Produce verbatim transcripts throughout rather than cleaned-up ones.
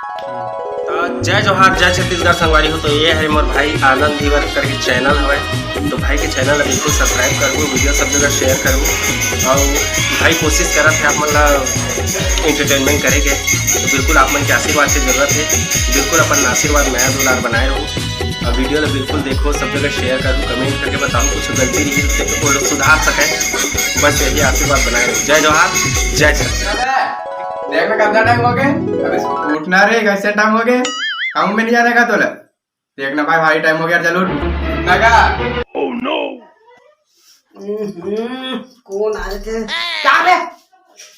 तो जय जोहार, जय छत्तीसगढ़ संगवारी हो। तो ये है मोर भाई आनंद धीवर करके चैनल हवय। तो भाई के चैनल ला बिल्कुल सब्सक्राइब करहू, वीडियो सब जगह शेयर करहू और भाई कोशिश करत है आप मन ला एंटरटेनमेंट करे के। तो बिल्कुल आप मन के आशीर्वाद के जरूरत है, बिल्कुल अपन आशीर्वाद मया दुलार बनाए रहू। और वीडियो ला बिल्कुल देखो, सब जगह शेयर करो, कमेंट करके बताओ, कुछ गलती रही तो वो लोग सुधार सके। बस यही आशीर्वाद बनाए रहो। जय जोहार, जय छत्तीसगढ़। देख ना, कितना टाइम हो गया, अभी उठना रे, कैसे टाइम हो गया, काम में नहीं जाने का तोला। देख ना भाई, भारी टाइम हो गया, चल उठ। उठना का? हम्म, कौन आ रहे थे? क्या बे?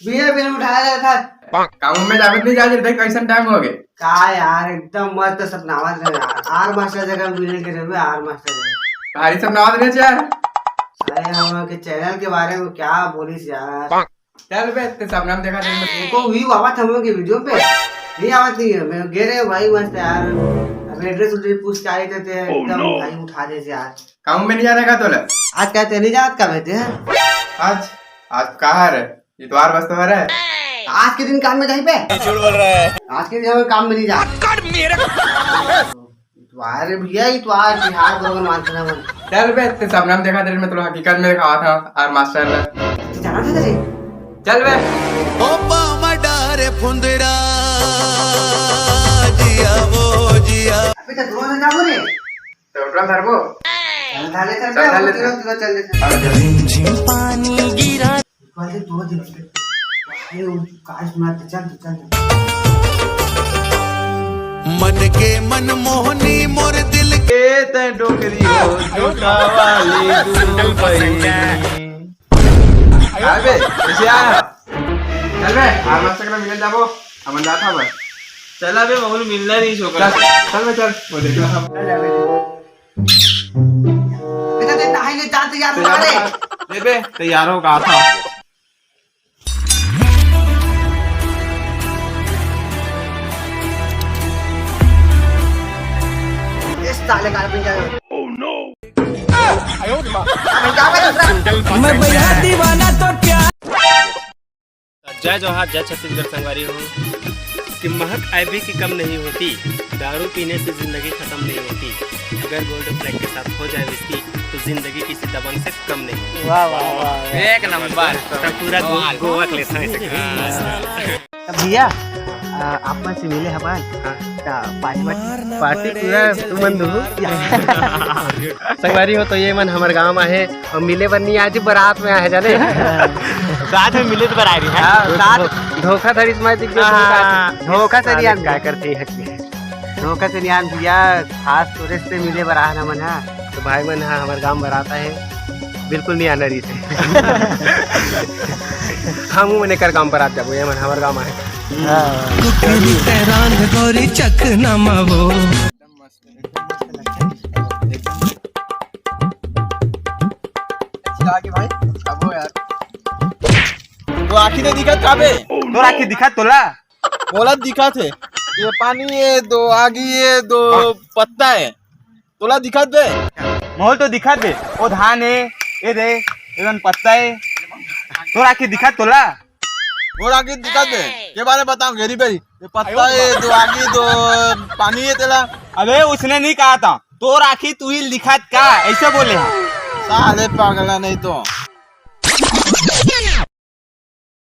बियर बियर उठा रहा था। काम में जावे नहीं जा, देख कैसन टाइम हो गए। का यार, एकदम मस्त सपनावत रहे यार। आर मास्टर जगह मिले के रहे, आर मास्टर जगह। भारी सपनावत रहे यार। अरे हम के चैनल के बारे में क्या बोलिस यार। चल बे, ते सपना में देखा दे। देखो व्यू आवत हम लोग के वीडियो पे, नहीं आवत नहीं है। मैं गे रहे भाई मस्त यार। अब एड्रेस उड्रेस पूछ के आए थे, ते एकदम भाई उठा दे यार। काम में नहीं जाने का तोला? आज क्या ते नहीं जात का बेटे? आज, आज कहाँ रे? इतवार बस तो है रे। आज के दिन काम में जाई पे? झूठ बोल रहा है। आज के दिन हम काम में नहीं जा। इतवार रे भैया, इतवार बिहार भगवान मानते ना मन। चल बे, ते सपना में देखा तेरे, मैं तो हकीकत में दिखावा था आर मास्टर ने। तो जाना था तेरे। चल बे। ओ पामा डारे फुंदड़ा, जिया वो जिया। अबे तो दोनों जाबो रे। तो उठवा धरबो? चल, धर ले, चल, चल, धर ले, तीनों, तीनों चल ले, चल। झिम पानी गिरा। कल से दो दिन हो गए। अरे, वो काज मार के चल, चल, चल। मन के मन मोहनी मोर दिल के। ए, तै डोकरी हो, डोका वाली दुबई। अबे, कैसे आया? चल बे, आर मास्टर के मिले जाबो, हमन जात हबे। चल अबे, बहुत मिलना नहीं छोकरा। चल, चल बे, चल, वो देख ला। बेटा, ते नहाई ले, जा तैयार हो, अरे। ले बे, तैयार हो, कहा था। इस साले का पिंजरा। मैं भैया दीवाना तो प्यार। जय जोहार, जय छत्तीसगढ़ संगवारी हो। कि महक ऐबी की कम नहीं होती, दारू पीने से जिंदगी खत्म नहीं होती। अगर गोल्ड फ्लैग के साथ हो जाए विस्की, तो जिंदगी किसी दबंग से कम नहीं होती। वाह, वाह, वाह, वाह। एक नंबर। तो पूरा गो-, गोवा के लेता है इसे। तो भैया, आ, आप मन से मिले हवन, हाँ। तो पार्टी वार्टी? पार्टी पूरा तुमन दो। संगवारी हो, तो ये मन हमर गांव में आहे और मिले बर नहीं, आज बारात में आहे जाने। साथ में मिले तो बर आ रही है। हाँ, साथ धोखाधड़ी से मैं दिख गया। हाँ, धोखा से नहीं आन का करते हैं। धोखा से नहीं आन भैया, खास तौर से मिले बर आना मन हा। तो भाई मन हा हमर गांव बारात आहे, बिल्कुल नहीं आना रही थे। हम मने कर गांव बारात जाबो, ये मन हमर गांव आहे। हाँ। कुकरी ते रांध गोरी चकना मावो। चिल्ला के भाई, खाबो यार। तो आँखी तो दिखत का बे? तोर आँखी दिखत तोला? बोला दिखत हे। ये पानी हे, दो आगी हे, दो हाँ। पत्ता हे। तोला दिखत बे? मोल तो दिखत बे। ओ धान हे, ये दे, ये दन पत्ता हे। तोर आँखी दिखत तोला? मोर आँखी दिखत बे, के बारे बताऊं, घेरी बेरी। ये पत्ता हे, दो आगी, दो पानी हे तेला। अबे, उसने नहीं कहा था। तोर आँखी तू ही दिखत का, ऐसे बोले हैं। साले पागला नहीं तो।